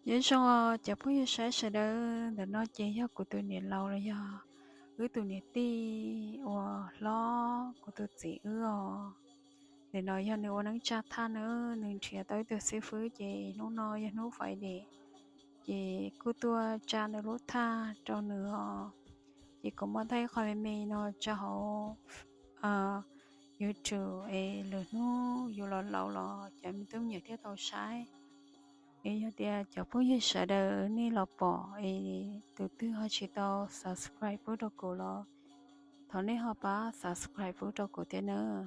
Nyob zoo cov phooj ywg saib sawv daws, ntawm no ces yog kuv tus niam laus los yog wb tus niam tij uas hlob kuv tus txiv wb os. Ntawm no yog nws ua neeb tsa thaj na, nws nrhiav tau ib tug xib fwb ces hnub no yog hnub Friday, ces kuj tuaj tsa nws lub thaj rau nws os. Ces kuv muab thaij qhov me me no tso hauv YouTube es lwm hnub yus los laus los cov me tub me nyuam thiaj tau saib. Es yog tias cov phooj ywg sawv daws nej los pom es tus twg ho tsis tau subscribe pub rau kuv los thov nej ho pab subscribe pub rau kuv thiab nawb.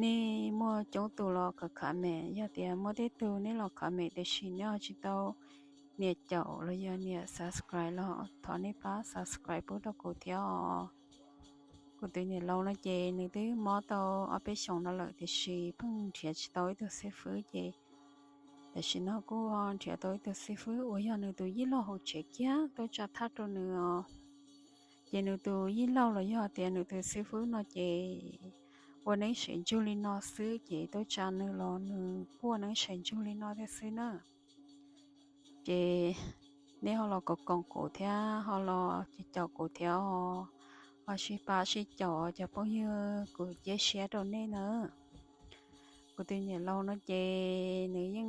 Nej muaj coob tus los kom comment, yog tias muaj tej tug nej los comment tiam sis nej ho tsis tau nias caum los yog nias subscribe los thov nej pab subscribe pub rau kuv thiab os. Kuv tus niam laus no ces nws twb mob tau ob peb xyoos no lawm tiam sis pheej nrhiav tsis tau ib tug xib fwb ces tam sim no kuj nrhiav tau ib tug xib fwb uas yog nws tus yij laug hauv tsev kiag tuaj tsa thaj rau nws os. Ces nws tus yij laug los yog tias nws tus xib fwb no ces ua neeb sev ntsug li no xwb ces tuaj tsa nws los nws kuj ua neeb sev ntsug li no thiab xwb na. Ces nej ho los koom koom kuv thiab ho los caum kuv thiab os, ho sib pab sib caum cov phooj ywg, kuv cia siab rau nej na. Kuv tus niam laus no ces nws yeej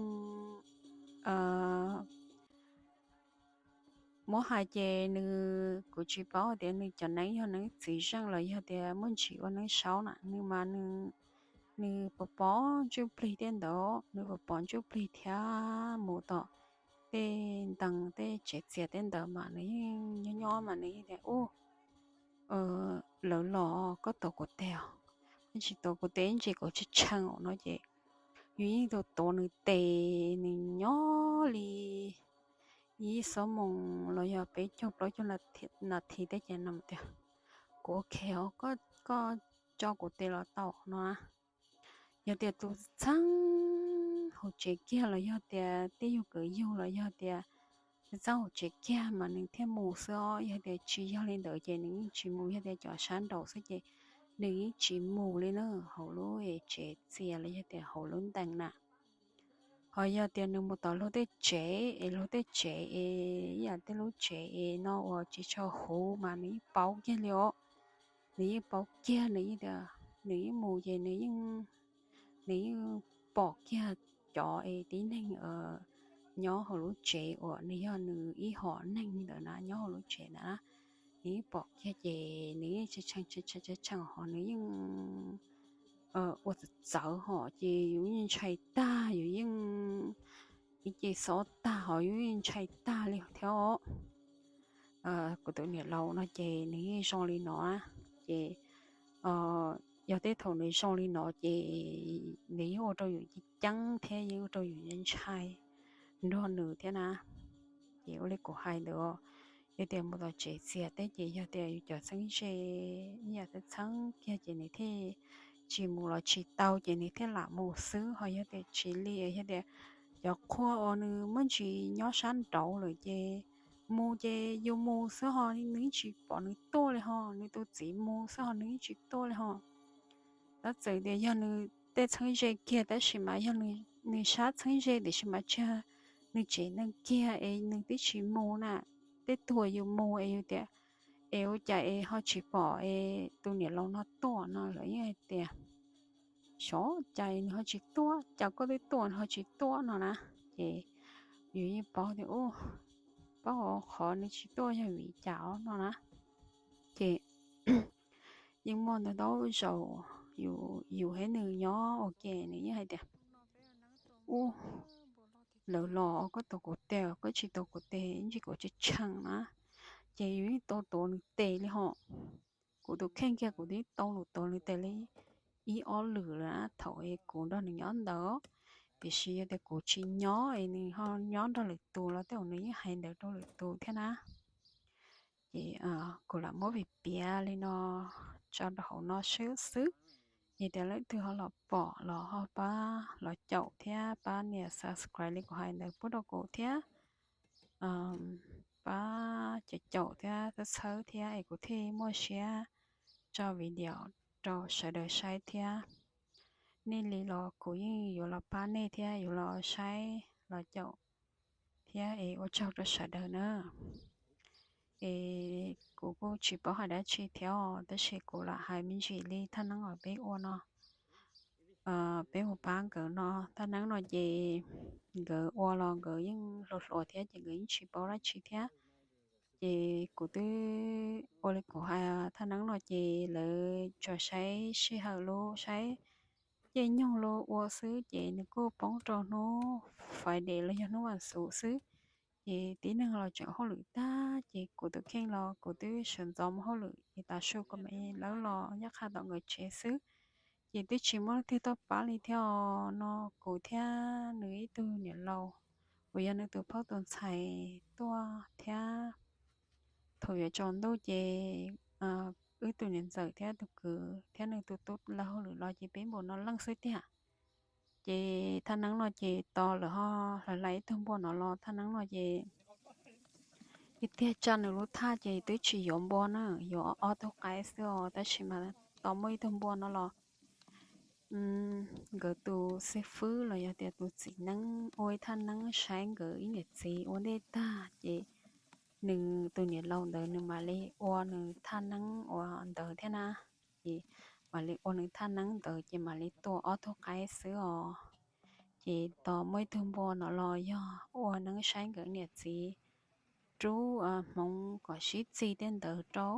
muab hais ces nws, kuv tsis paub tias nws cov neeb yog neeb txiv zeej los yog tias muaj ntsis ua neeb saub na, nws mas nws pov pov ntsuj plig tej ntawd, nws pov pov ntsuj plig thiab mus tom tej ntees tej tsev txias tej ntawd mas nws yeej nyob nyob mas nws yeej tias, u, lawv los koj tuav kuv tes os, koj tsis tuav kuv tes ib ntsis kuv tshee tshee no ces yus yeej tuav tuav nws tes, nws nyob li ib xuab moos los yog peb caug plaub caug nas this tej ces nws tias, kuv ok os, koj tso kuv tes los tau no na. Yog tias tus txheeb hauv tsev kiag los yog tias tej yug kwv yug los yog tias tus txheeb hauv tsev kiag mas nws thiaj mus xwb os, yog tias tsis yog li ntawd ces nws yeej tsis mus, yog tias cov sab nraud xwb ces nws yeej tsis mus li na, hauv lub tsev txias los yog tias hauv lub ntees na. Ho yog tias nws mus tom luag tej tsev es luag tej tsev es ib yam tej lub tsev es no uas tsis tshua huv mas nws yeej paub kiag li os. Nws yeej paub kiag, nws yeej tias, nws yeej mus ces nws yeej, nws yeej pom kiag cov es tib neeg nyob hauv lub tsev uas nws yog nws ib hom neeg ntawd na nyob hauv lub tsev ntawd na. Nws yeej pom kiag ces nws yeej tshee tshee tshee ho nws yeej ua txawv txawv ho ces yus yeej ntshai tag, yus yeej ib ce xob tag ho yus yeej ntshai tag li thiab os. Kuv tus niam laus no ces nws yeej zoo li no na, ces yog tej thaum nws zoo li no ces nws yeej ua rau yus ceeb ceeb thiab yeej ua rau yus ntshai nrog nws thiab na. Ces ua li kuv hais ntawd, yog tias mus tom tsev txias tej ces yog tias yus cov txheeb ze ib yam txheeb txheeb kiag ces nws thiaj tsis mus los tsis tau ces nws thiaj lam mus xwb. Ho yog tias tsis li, yog tias cov qhua uas nws muaj ntsis nyob sab nraud lawm ces mus ces yus mus xwb ho nws yeej tsis pom nws tuaj li ho, nws tus txiv mus xwb ho nws yeej tsis tuaj li ho. Tab txawm tias yog nws tej txheeb ze kiag tab sis mas yog nws sab txheeb ze tiam sis mas tsis yog nws tsev neeg kiag es nws twb tsis mus na. Tej tug yus mus es yus tias, es ua cas es ho tsis pom es tus niam laus no tuaj no, lawv yeej hais tias, xyov cas nws ho tsis tuaj, cas koj twb tuaj nws ho tsis tuaj no na. Ces yus yeej paub tias, u, paub hauv qhov nws tsis tuaj yog vim cas os no na. Ces yeej muaj ntau ntau zaus yus thiab nws nyob ua ke nws yeej hais tias, u, lawv los koj tuav kuv tes, koj tsis tuav kuv tes ib ntsis kuv tshee tshee na. Ces yus yeej tuav tuav nws tes li ho. Kuv tus kheej kiag kuv twb tau lus tuav nws tes li ib ob lwm lawm na thaum es kuv nrog nws nyob ntawd. Tiam sis yog tias kuv tsis nyob es nws ho nyob nrog lwm tus los tej zaum nws yeej hais ntawd rau lwm tus thiab na. Ces kuv lam muab piav piav li no tso rau hauv no xwb xwb. Yog tias leej twg ho los pom los ho pab los caum thiab pab nias subscribe li kuv hais ntawd pub rau kuv thiab. Pab caum caum thiab txhawb txhawb thiab es kuv thiaj muaj siab tso video rau sawv daws saib thiab. Nej li los kuv yeej yuav los pab nej thiab yuav los saib los caum thiab es ua tsaug rau sawv daws na. Es kuv kuj tsis paub hais dab tsi thiab os, tab sis kuv lam hais me ntsis li thaj neeb uas peb ua no. Peb mus pab nkawd no, thaj neeb no ces nkawd ua los nkawd yeej hluas hluas thiab ces nkawd yeej tsis paub dab tsi thiab. Ces kuv twb ua li kuv hais, thaj neeb no ces lawv tsuas saib sij hawm lub, saib caij nyoog lub ua xwb, ces nws kuj poob rau hnub Friday los yog hnub vas xuv xwb. Ces tib neeg los tseem hauj lwm tag, ces kuv tus kheej los kuv twb sawv ntxov mus hauj lwm, ces tav su kuv mam li lawb los nyob qha tom nkawd tsev xwb. Ces twb tsis muaj leej twg tuaj pab li thiab os. No kuv thiab nws ib tug niam laus uas yog nws tus phauj tus ntxhais tuaj thiab. Thaum yuav tsaus ntuj ces wb tus niam ntxawm thiab tus kwv thiab nws tus tub lawv hauj lwm los ces peb npaum no leej xwb tiag. Ces thaj neeb no ces tos lawm ho hlawv hlais ib tug npua no los, thaj neeb no ces ib tiag tsa nws lub thaj ces twb tsis yuav npua na, yuav ob tug qaib xwb os, tab sis mas tos muaj ib tug npua no los nkawd tus xib fwb los yog tias tus txiv neeb ua ib thaj neeb saib nkawd ib niam txiv ua ntej tag ces nws tus niam laus ntawd nws mam li ua nws thaj neeb ua ntawd thiab na. Ces mam li ua nws thaj neeb ntawd ces mam li tua ob tug qaib xwb os. Ces tos muaj ib tug npua no los yog ua neeb saib nkawd niam txiv rub hmoov kom sib txig tej ntawd rau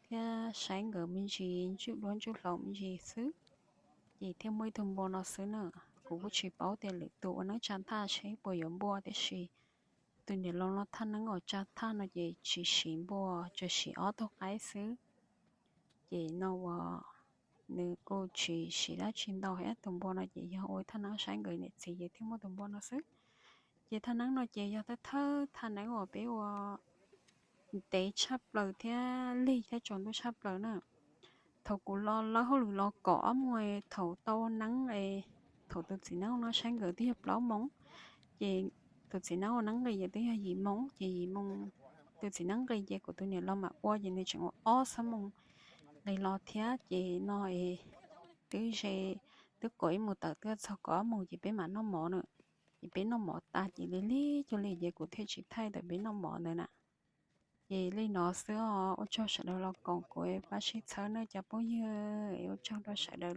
thiab saib nkawd me ntsis ntsuj duab ntsuj hlauv me ntsis xwb. Ces thiaj muaj ib tug npua no xwb na. Kuv kuj tsis paub tias lwm tus ua neeb tsa thaj seb puas yuav npua, tiam sis tus niam laus no thaj neeb uas tsa thaj no ces tsis siv npua, tsuas siv ob tug qaib xwb. Ces no uas nws kuj tsis siv dab tsi ntau thiab, tus npua no ces yog ua thaj neeb saib nkawd niam txiv ces thiaj muaj tus npua no xwb. Ces thaj neeb no ces yog thawj thawj thaj neeb uas peb ua ntev tshaj plaws thiab lig thiab tsaus ntuj tshaj plaws na. Thaum kuv los lawb hauj lwm los kaum ob moos, thaum tau neeb, thaum tus txiv neeb no saib nkawd twb yog plaub moos, ces tus txiv neeb ua neeb nqis ces twb yog yim moos, ces yim moos tus txiv neeb nqis ces kuv tus niam laus mam ua ces nws tseem ua ob xuab moos nqis los thiab. Ces no twb ze, twb kaum ib moos tawm twb txog kaum ob moos ces peb mam noj mov na. Ces peb noj mov tas ces li lig cuag li ces kuv thiaj tsis thaij ntawm peb noj mov ntawd na. Ces li no xwb os, ua tsaug sawv daws los koom kuv pab sib txhawb na cov phooj ywg, ua tsaug rau sawv daws.